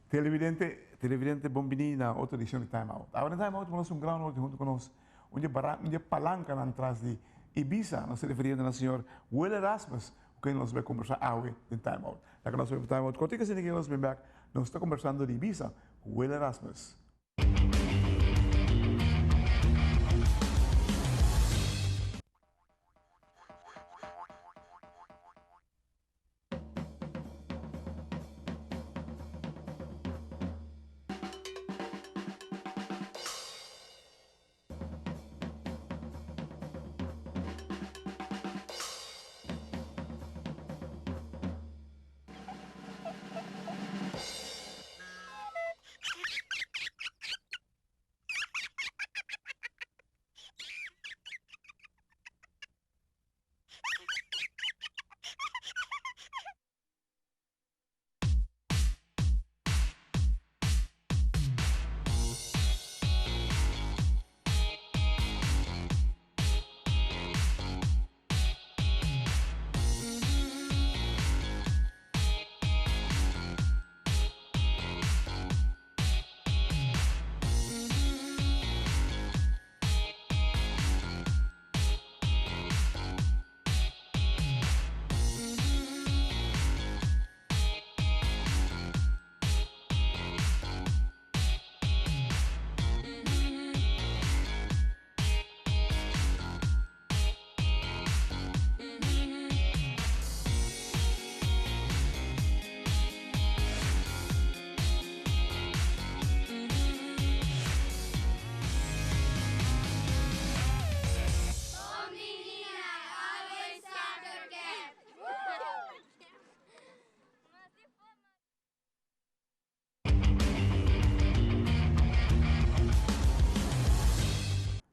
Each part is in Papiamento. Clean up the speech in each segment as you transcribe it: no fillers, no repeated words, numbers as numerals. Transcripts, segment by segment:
Televidente, televidente bon bini na otro edicion di Time Out. Awe na Time Out nos un gran honor di hunto cu nos un di bara, un di e palancanan tras di Ibiza. Nos ta referiendo na señor Will Erasmus, cu ken nos bai combersa awe den Time Out. Laga nos bai pa Time Out cortico asina cu nos bin bek, nos ta combersando di Ibiza cu Will Erasmus.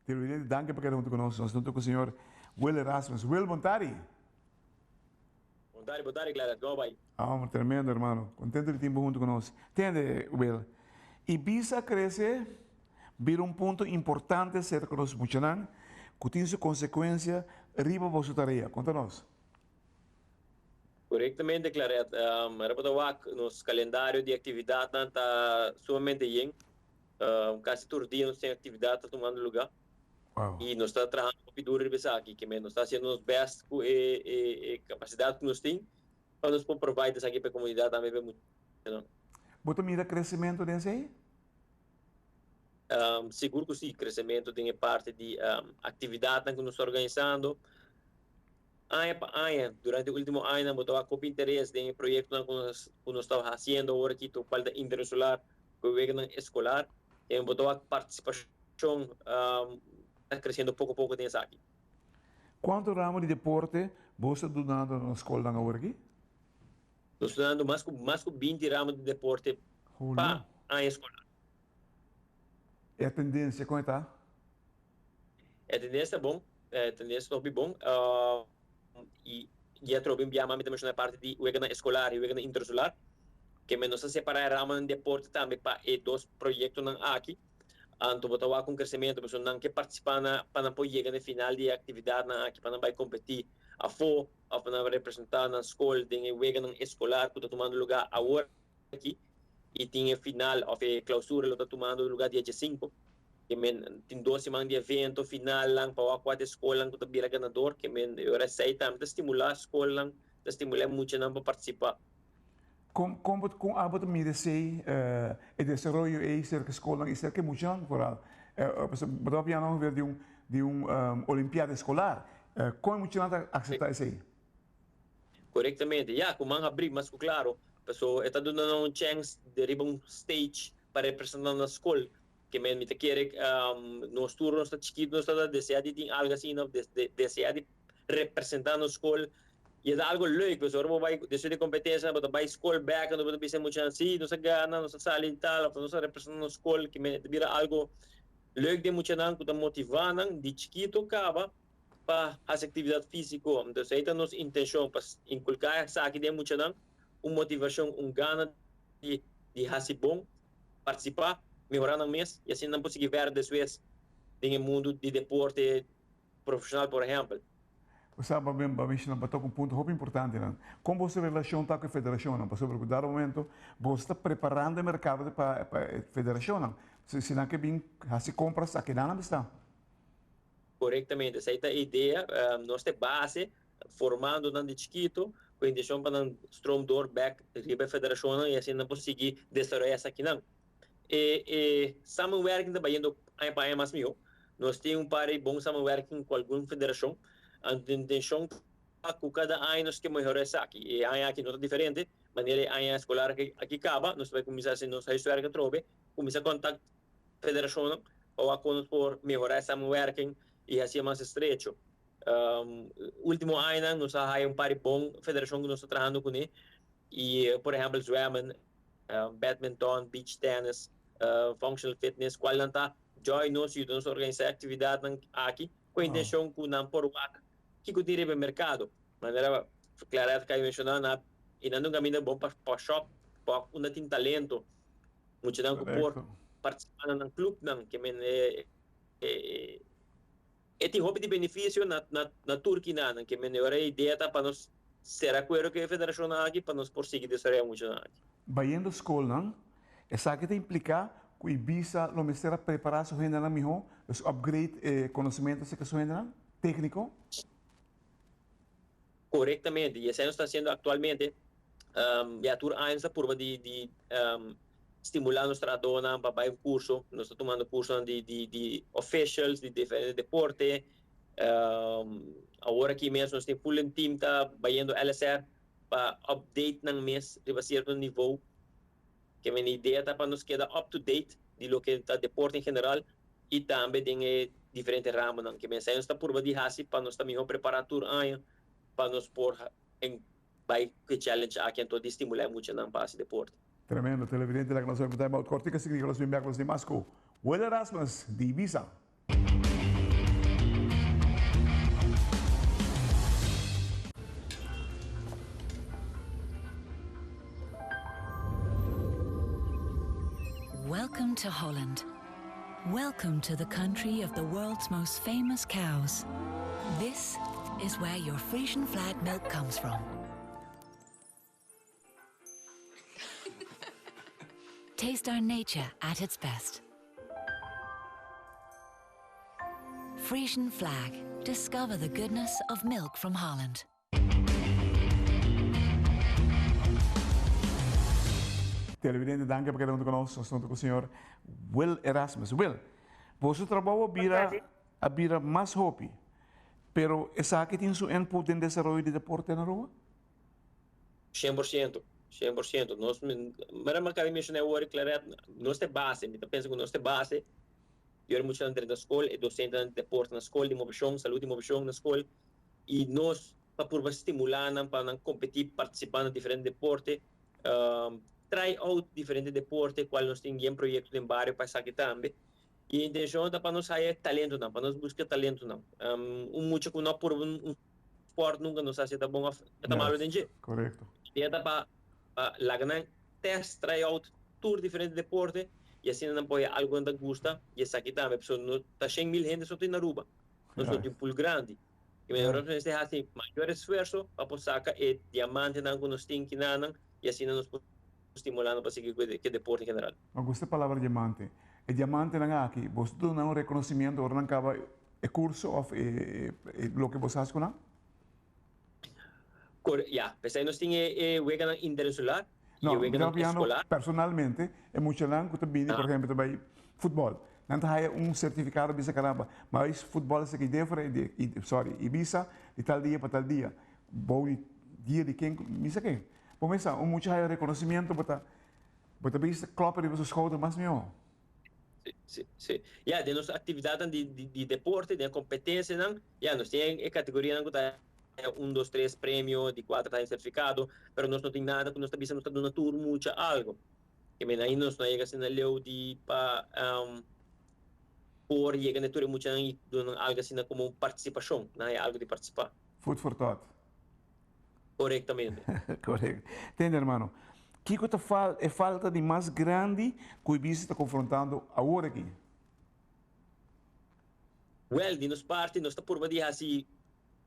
Televidente, danki pa keda huntu ku nos. Nos ta huntu ku señor Will Erasmus. Will, bon tardi. Bon tardi, bon tardi, Clarence. Komo bai? Hombre, tremendo, hermano. Contento di tin bo huntu ku nos. Tende, Will, Ibiza a krese bira un punto importante serka nos muchanan ku tin su konsekuensia riba boso tarea. Konta nos. Korektamente, Claret. Ora bo ta wak, nos kalendario di aktividatnan ta sumamente yen. Kasi tur dia nos tin aktividat ta tumando lugá. I nos ta trahando hopi duru riba esaki. Ke men nos ta hasiendo nos bèst ku e kapasidat ku nos tin pa nos por provide esaki pa e komunidat tambe pa e muchanan. Bo ta mira kresementu den esei? Sigur ku si, kresementu den e parti di aktividatnan ku nos ta organisando. Aña pa aña, durante e ultimo añanan bo ta wak hopi interes den e proyektonan ku nos ku nos ta hasiendo awor aki tokal ta interinsular ku e weganan eskolar. En bo ta wak partisipashon ta kresiendo poko poko den esaki. Kuantu ramo di deporte bo sta dunando na skolnan awor aki? Nos ta dunando mas ku mas ku 20 ramo di deporte pa aña eskolar. E atendensia kon e ta? E tendensia ta bon, e tendensia ta hopi bon. I ya trobe un bia mas mi ta menshoná e parti di weganan eskolar i weganan intersolar. Ke men nos a separá e ramanan di deporte tambe pa e dos proyektonan aki. Anto bo ta wak un kresementu pasobra nan ke partisipá na pa nan por yega na e final di e aktividatnan aki pa nan bai kompetí afó òf pa nan representá nan skol den e weganan eskolar ku ta tumando lugá awor aki. I tin e final òf e klausura lo ta tumando lugá dia diesinku. Ke men tin dos siman di evento, finalnan, pa wak kua ta e skolnan ku ta bira ganador. Ke men e ora esei tambe ta stimulá skolnan, ta stimulá e muchanan pa partisipá. Kon kon bo kon abo ta mira esei, e desaroyo ei serka skolnan i serka e muchanan foral? Pasobra bo ta papia ongeveer di un di un olimpiada eskolar. Kon e muchanan ta akseptá esei? Korektamente. Ya, ku man habrí mas ku klaro. Pasobra e ta duna nan un chèns di riba un stage pa representá nan skol. Ke men mi ta kere nos tur nos ta chikitu nos ta desea di tin algo asina of desea di representa nos skol y e ta algo leuk pues ora bo bai despues di competencia bo ta bai skol bek anto bo ta bisa e muchanan si nos a gana nos a sali tal of nos a representa nos skol ke men e ta bira algo leuk den muchanan ku ta motiva nan di chikitu kaba pa hasi actividad fisico. Entonces ei ta nos intencion pa inculca esaki den muchanan un motivacion un gana di hasi bon. Partisipá, mehorá nan mes i asina nan por sigui verder despues den e mundu di deporte profeshonal por ehèmpel. Bo sa, bo a menshona, bo a toka un punto hopi importante nan. Kon boso relashon ta ku e federashonnan? Pasobra ku dado momento boso ta preparando e merkado pa pa e federashonnan. Si nan ke bin hasi kompras aki nan nan mester. Korektamente, esei ta e idea. Nos ta e base formando nan di chikito ku e inteshon pa nan stroom door bek riba e federashonnan i asina nan por sigui desaroyá esakinan. E e samenwerking ta bayendo aña pa aña mas mihó. Nos tin un par di bon samenwerking ku algun federashon. Anto intenshon ta ku kada aña nos ke mehorá esaki. E aña aki no ta diferente. Manera e aña eskolar aki kaba, nos ta bai kuminsá hasi nos huiswerk atrobe, kuminsá kontakt federashonnan pa wak kon nos por mehorá e samenwerking i hasié mas estrecho. Último añanan nos a haya un par di bon federashon ku nos ta trahando kuné i por ehèmpel zwemmen, badminton, beach tennis, functional fitness kual nan ta join nos yuda nos organisá e aktividatnan aki ku e intenshon ku nan por wak kiko tin riba e merkado. Manera Claret kai menshoná na i nan ta un kaminda bon pa shòp pa wak unda tin talento muchanan ku por partisipá na nan klupnan ke men e E tin hopi di benefisio na na tur kinanan ke men ora e idea ta pa nos sera akuerdo ku e federashonnan aki pa nos por sigui desaroya muchanan aki. Bayendo skolnan, esaki ta impliká ku Ibisa lo mester a prepará su hendenan mihó, dus upgrade e konosementu aserka su hendenan tékniko? Korektamente, i esei nos ta hasiendo aktualmente. Ya tur aña nos ta purba di di stimulá nos trahadónan pa bai un kurso. Nos ta tumando kursonan di di di officials di diferente deporte. Awor aki mes nos tin full un team ta bayendo LSR pa update nan mes riba sierto nivo. Ke men idea ta pa nos keda up to date di loke ta deporte en general i tambe den e diferente ramonan. Ke men esei nos ta purba di hasi pa nos ta mihó prepará tur aña pa nos por en bai ku e challenge aki anto di stimulá e muchanan pa hasi deporte. Tremendo, televidente laga nos bai time out kortiko así ku nos bin bek nos di mas ku Will Erasmus di Ibiza. Welcome to Holland. Welcome to the country of the world's most famous cows. This is where your Frisian flag milk comes from. Taste our nature at its best. Frisian flag. Discover the goodness of milk from Holland. Televidente, danki pa keda huntu ku nos. Nos ta huntu ku señor Will Erasmus. Will, boso trabou a bira a bira mas hopi, pero esaki tin su input den desaroyo di deporte na Aruba? 100%, 100%. Nos, mira mi a kaba di menshoná awor, Claret, nos ta e base, mi ta pensa ku nos ta e base. Di ora muchanan drenta skol, e dosentenan di deporte na skol, di moveshon, salud di moveshon na skol, i nos pa purba stimulá nan pa nan kompetí, partisipá na diferente deporte, try out diferente deporte kual nos tin bien proyekto den bario pa esaki tambe. I e intenshon ta pa nos haya e talentonan, pa nos buska e talentonan. Un mucha ku no a purba un spòrt nunka no sa si e ta bon òf e ta malu den dje. Korekto. Idea ta pa laga nan test, try out tur diferente deporte i asina nan por haya algu ku nan ta gusta i esaki tambe. Pasobra no ta 100,000 hende so tin na Aruba. Nos no tin un pool grandi. I manera nos mester hasi mayor esfuerso pa por saka e diamantenan ku nos tin kinanan i asina nos por stimulá nan pa sigui ku e deporte en general. Mi gusta e palabra diamante. E diamantenan aki, boso ta duna nan un rekonosimiento ora nan kaba e kurso òf e loke boso hasi ku nan? Ya, p'esei nos tin e weganan interinsular i No, e mi ta weganan papiando eskolar. personalmente, e muchanan ku ta bini, por ehempel, ta bai futbòl. Nan ta haya un sertifikado bisa karamba, ma es futbòl esaki Defra i sorry, Ibisa di tal dia pa tal dia. Bou di dia di ken, mi sa ken. Bo mester sa, un mucha haya rekonosimiento bo ta bo ta bisa klòp riba su skouder mas mihó. Si, si, si. Ya, den nos aktividatnan di di deporte, den e kompetensianan, ya, nos tin e kategorianan ku ta un, dos, tres premio, di kuater ta haña sertifikado, pero nos no tin nada ku nos ta bisa nos ta duna tur mucha algo. Ke men ainda nos no a yega asina leu di pa por yega na tur e muchanan i duna nan algo asina komo un partisipashon, nan haña algo di partisipá. Food for thought. Korektamente. Korekto. Tende hermano, kiko ta fal e falta di mas grandi ku Ibisa ta konfrontando awor aki? Wèl, di nos parti nos ta purba di hasi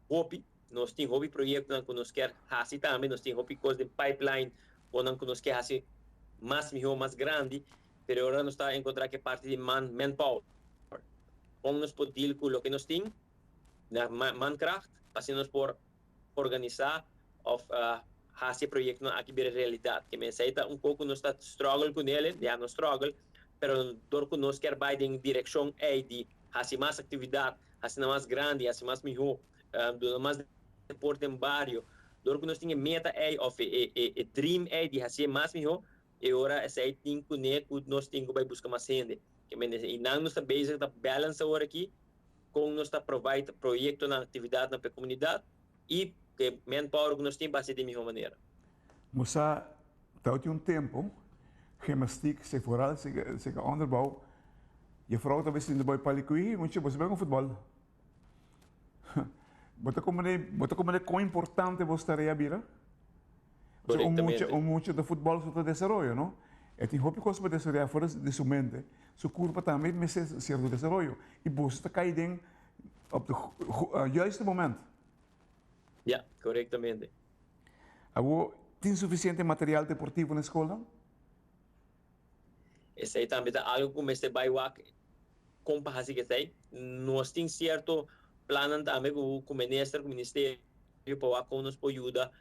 hopi. Nos tin hopi proyectonan cu nos kier haci tambe, nos tin hopi cos den pipeline conan cu nos kier haci mas miho, mas grandi, pero ora nos ta encontra cu e parti di man, manpower, con nos por deal cu loke nos tin, na mankracht, pa asina nos por organisa of haci e proyectonan aki bira realidad. Ke men esey ta un poco nos ta struggle cu nele, ya no struggle, pero dor cu nos kier bay den direccion ey di haci mas actividad, haci nan mas grandi, haci mas miho, duna mas deporte den bario, dor cu nos tin e meta ey of e dream ey di hacié mas miho, e ora esey tin cune cu nos tin cu bay busca mas hende. Ke men y nan nos ta bezig ta balance awor aki con nos ta provide proyectonan, actividadnan pa e comunidad y e manpower cu nos tin pa haci di miho manera. Bo sa, tabatin un tempo, gymnastiek, se vooral seka onderbouw, juffrouw ta bisti boy palikuihi, mucha bo sa bai con futbol. Bo ta comprende, bo ta comprende con importante bo tarea bira? Pasobra un mucha, un mucha ta futbol su ta desaroyo, no? E tin hopi cos pa desaroya fuera di su mente, su curpa tambe mester cierto desaroyo y boso ta cay den op de juiste moment. Ya, corectamente. Awor, tin suficiente material deportivo na e scolnan? Esei tambe ta algo ku mester bai wak kon pa hasi esei. Nos tin sierto plannan tambe ku ku minister, ku ministerio pa wak kon nos por yuda,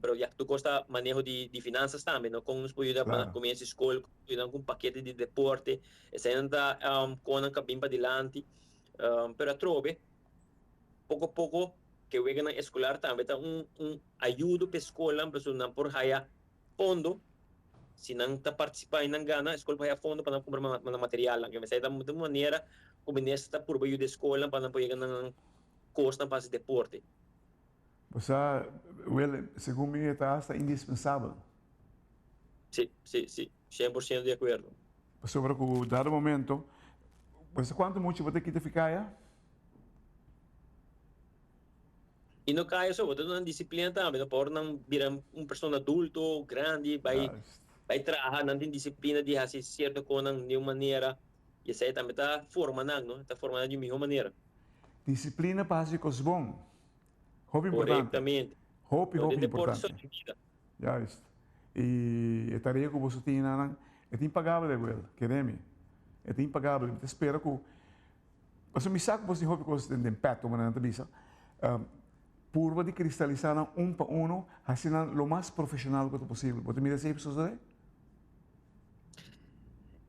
pero ya tur kos ta maneho di di finansas tambe no, kon nos por yuda pa komienso di skol, yuda nan ku un pakete di deporte, eseinan ta konnan ku a bin padilanti. Pero atrobe poko poko ke weganan eskolar tambe ta un un ayudo pa e skolnan pasobra nan por haya fondo, si nan ta participa y nan gana, e scol por haya fondo pa nan cumpra nan materialnan. Ke mester ta un manera cu minister ta purba yuda e scolnan pa nan por yega na nan cosnan pa haci deporte. Bo sa, Will, segun mi e ta hasta indispensabel. Si, si, si, 100% di acuerdo. Pasobra cu dado momento, bo sa cuanto mucha bo ta kita fikaya? I no kaya so, bo ta duna nan disiplina tambe, no pa ora nan bira un persona adulto, grandi, bai bai traha, nan tin disiplina di hasi sierto konan di un manera, i esei tambe ta forma nan, no, ta forma nan di un miho manera. Disiplina pa hasi kos bon, hopi importante. Korektamente. Hopi, No hopi den deporte importante. so, den bida. Juist. I e tarea ku boso tin nan, e ta impagabel, Ewel, kere mi. E ta impagabel. Mi ta spera ku Pasobra mi sa ku boso tin hopi kos den pèt, komo nan ta bisa. Purba di kristalisá nan un pa uno, hasi nan lo mas profeshonal ku ta posibel. Bo ta mira esei sosodé?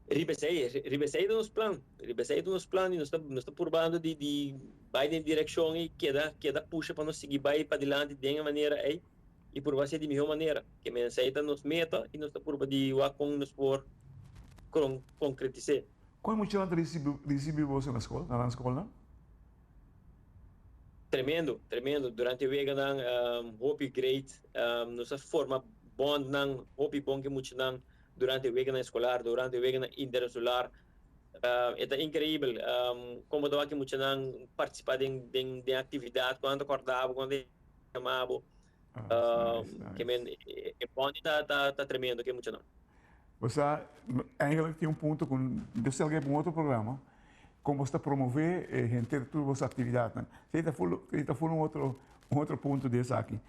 Riba esei, riba esei ta nos plan. Riba esei ta nos plan i nos ta nos ta purbando di di bai den e direkshon i keda keda pusha pa nos sigui bai padilanti den e manera ei i purba hasié di mihó manera. Ke men esei ta nos meta i nos ta purba di wak kon nos por konkretis'é. Kon e muchanan ta risibi boso na skol, na nan skolnan? Tremendo, tremendo. Durante e weganan hopi great. Nos a forma bondnan hopi bon ku e muchanan durante e weganan eskolar, durante e weganan interinsular. E ta inkreibel komo ta wak e muchanan partisipá den den aktividat, kon nan ta kòrda bo, kon nan ta yama bo. Ke men e bond ta tremendo ku e muchanan. Bo sa, eigenlijk tin un punto ku Dios ta alga pa un otro programa, kon bo ta promove e henter tur boso aktividatnan. Esei ta ful, esei ta ful un otro, un otro punto di esaki.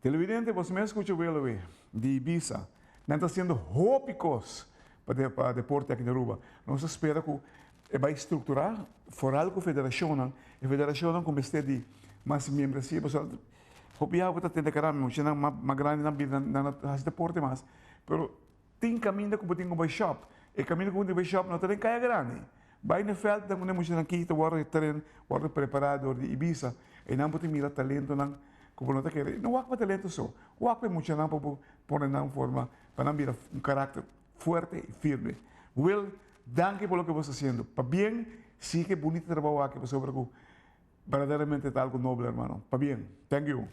Televidente, boso mes skucha Weloe di Ibiza. Nan ta hasiendo hopi kos pa de, pa deporte aki na Aruba. Nos ta spera ku e bai strukturá, foral ku federashonnan, e federashonnan ku mester di mas miembresia, pasobra hopi ya bo ta tende kara muchanan mas grandi nan bira nan ta hasi deporte mas. Pero tin kaminda ku bo tin ku bai shop. E kaminda ku bo tin ku bai shop no ta den kaya grandi. Bai na vèlt den unda e muchanan ki ta wòrdu tren, wòrdu prepará dor di Ibiza. Einan bo tin mira talentonan ku bo no ta kere. No wak pa talento so, wak pa e muchanan pa bo pone nan forma pa nan bira un karakter fuerte i firme. Will, danki pa loke bo sta hasiendo. Pabien, sigui e bunita trabou aki pasobra ku berdaderamente ta algu noble, hermano. Pabien. Thank you.